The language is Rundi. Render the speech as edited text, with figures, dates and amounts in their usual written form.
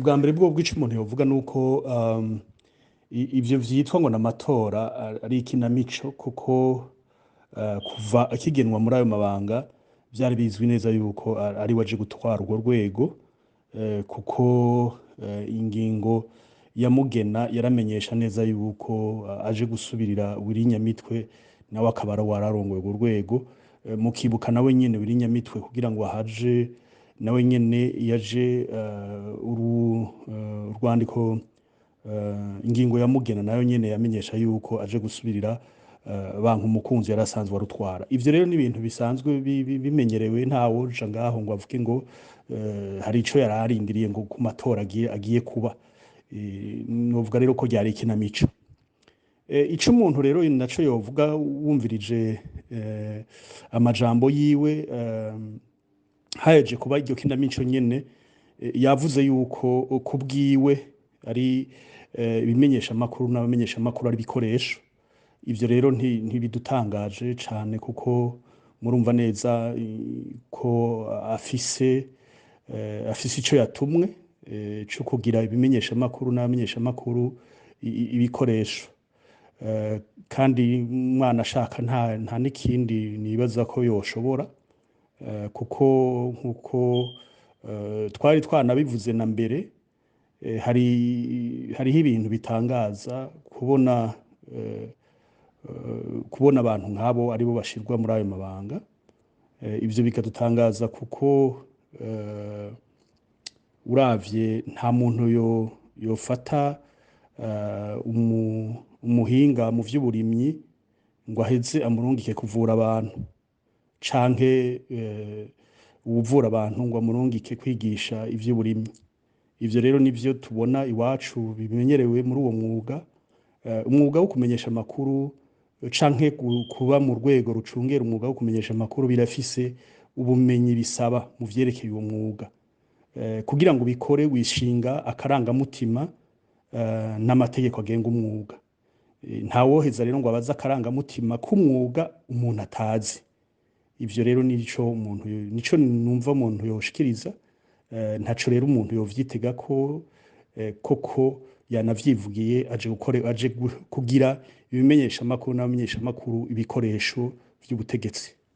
Bwa mbere bwo bw'ico umuntu yovuga nuko ivyo vyitwa ngo n'amatora ari ikinamico, kuko kuva akigenwa muri ayo mabanga vyari bizwi neza yuko ari we aje gutwara urwo rwego, kuko ingingo yamugena yaramenyesha neza yuko aje gusubirira Willy Nyamitwe, nawe akaba ari uwararongoye urwo rwego. Mukibuka nawe nyene Willy Nyamitwe kugira ngo ahaje, nawe nyene yaje urwandiko, ingingo yamugena nayo nyene yamenyesha yuko aje gusubirira banka umukunzi yari asanzwe arutwara. Ivyo rero ni ibintu bisanzwe bimenyerewe, ntawoja ngaho ngo avuge ngo hari ico yari arindiriye ngo ku matora agiye kuba. Novuga rero ko ryari ikinamico. Ico umuntu rero naco yovuga wumvirije amajambo yiwe, haheje kuba iryo kinamico nyene, yavuze yuko kubwiwe ari ibimenyesha makuru n'abamenyesha makuru ari ibikoresho. Ivyo rero ntibidutangaje cane, kuko murumva neza ko afise ico yatumwe co kugira ibimenyesha makuru n'abamenyesha makuru ibikoresho. Kandi umwana ashaka nta n'ikindi nibaza ko yoshobora, kuko nkuko twari twanabivuze na mbere, hariho ibintu bitangaza kubona abantu nk'abo aribo bashirwa muri ayo mabanga. Ivyo bikadutangaza kuko uravye nta muntu yofata umuhinga mu vy'uburimyi ngo aheze amurungike kuvura abantu, canke uwuvura abantu ngo amurungike kwigisha ivy'uburimyi. Ivyo rero nivyo tubona iwacu bimenyerewe muri uwo mwuga. Umwuga wo kumenyesha amakuru canke kuba mu rwego rucungera umwuga wo kumenyesha amakuru birafise ubumenyi bisaba mu vyerekeye uwo mwuga. Kugira ngo ubikore wishinga akarangamutima n'amategeko agenga umwuga. Ntawoheza rero ngo abaze akarangamutima k'umwuga umuntu atazi. Ivyo rero nico umuntu, nico numva umuntu yoshikiriza. Ntaco rero umuntu yovyitega ko, koko yanavyivugiye aje gukore, aje kugira ibimenyesha makuru n'abamenyesha makuru ibikoresho vy'ubutegetsi.